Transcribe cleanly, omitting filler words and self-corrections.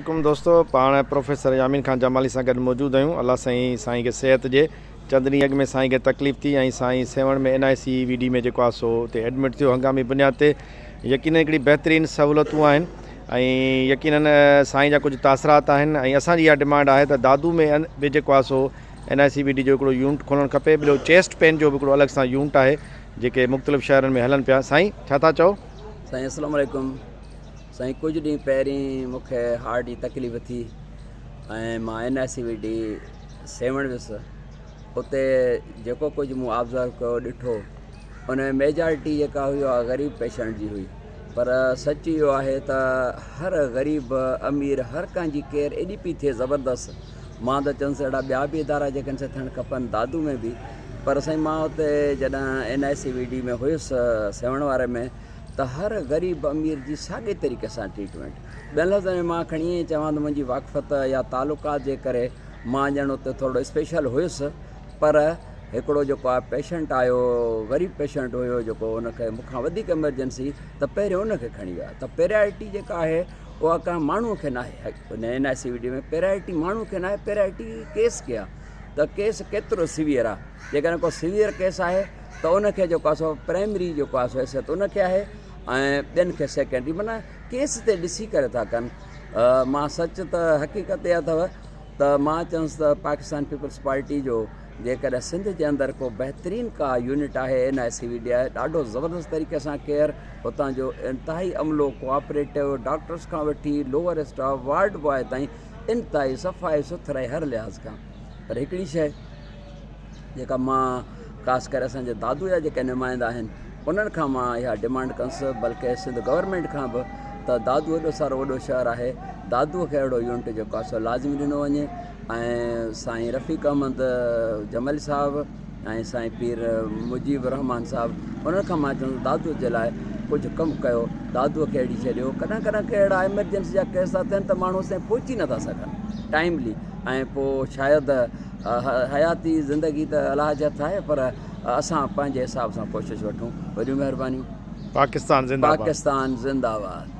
عليڪم دوستو پاڻ پروفيسر يامين خان جمالي سان گڏ موجود آهيون الله سائين سائين کي صحت ڏي چند ڏينهن اڳ ۾ سائين کي تڪليف ٿي ۽ سائين Sehwan ۾ N I C V D ۾ جيڪو آهي سو اتي ايڊمٽ ٿيو هنگامي بنياد تي يقينن هڪڙي بهترين سهولتون آهن ۽ يقينن سائين جا ڪجهه تاثرات آهن ۽ اسان جي اها ڊمانڊ آهي ته دادو ۾ به جيڪو آهي سو N I C V D جو هڪڙو يونٽ کولڻ کپي ٻيو چيسٽ پين جو به هڪڙو الڳ سان يونٽ آهي جيڪي مختلف شهرن ۾ هلن پيا سائين ڇا ٿا چئو؟ سائين السلام عليڪم سائين ڪجهه ڏينهن پهرين مون کي هارٽ جي تڪليف ٿي ۽ مان N I C V D Sehwan ويس اتي جيڪو ڪجهه مون آبزرو ڪيو ڏٺو ان ۾ ميجارٽي جيڪا هئي اها غريب پيشنٽ جي هئي پر سچ اهو آهي ته هر غريب امير هر ڪنهن جي ڪيئر ايڏي پئي ٿئي زبردست مان ته چوندس اهڙا ٻيا به ادارا جيڪڏهن سي ٿيڻ کپن دادو ۾ به پر سائين مان اتي جڏهن N I C V D ۾ هيس سيوهڻ واري ۾ ته هر غريب امير جي ساڳئي طريقي سان ٽريٽمينٽ. ٻين لفظن ۾ مان کڻي ائين چوان ته منهنجي واقفيت يا تعلقات جي ڪري مان ڄڻ اتي ٿورڙو اسپيشل هيس پر هڪڙو جيڪو آهي پيشنٽ آيو غريب پيشنٽ هيو جيڪو ان کي مون کان وڌيڪ ايمرجنسي ته پهريون ان کي کڻي ويا ته پريارٽي جيڪا آهي اها ڪنهن ماڻهو کي ناهي ان N I C V D ۾ priority ماڻهو کي ناهي پريارٽي ڪيس کي آهي ته ڪيس ڪيترو سيويئر آهي جيڪڏهن ڪو سيويئر ڪيس آهي ته ان کي جيڪو آهي سو پرائمري جيڪو آهي سو حيثيت ان کي آهي ۽ ٻين کي سيڪنڊري معنيٰ ڪيس تي ڏسي ڪري ٿا ڪن مان سچ ته حقيقت اها اٿو ته مان چوندس ته پاڪستان پيپلز پارٽي جو جيڪڏهن سنڌ جي اندر ڪو بهترين ڪا يونٽ آهي N I C V D آهي ڏاڍو زبردست طريقي سان ڪيئر هتان جو انتهائي عملو ڪوآپريٽو ڊاڪٽرس کان وٺي لوئر اسٽاف وارڊ بواء تائين انتهائي صفائي سٿرائي هر لحاظ کان پر هڪڙي شيء جيڪا مان خاص ڪري اسان جي دادو جا جيڪي نمائندا آهن انهن کان مان اها ڊمانڊ ڪندس بلڪه سنڌ گورنمينٽ کان به ته دادو ايڏو سارو وڏو شهر آهي دادو کي اهڙو يونٽ جيڪو آهي سو لازمي ڏنو وڃي ۽ سائين رفيق احمد جمالي صاحب ۽ سائين پير مجيب الرحمان صاحب انهن کان مان چوندس دادو جي لاء ڪجهه ڪم ڪيو دادو کي اهڙي شيء ڏيو ڪڏهن ڪڏهن ڪي اهڙا ايمرجنسي جا ڪيس ٿا ٿين ته ماڻهو سائين پهچي نٿا سگهن ٽائملي ۽ پوء شايد حياتي زندگي ته الله جي هٿ آهي پر اسان پنهنجي حساب سان ڪوشش وٺون وڏيون مهربانيون پاڪستان زنده باد. پاڪستان زنده باد.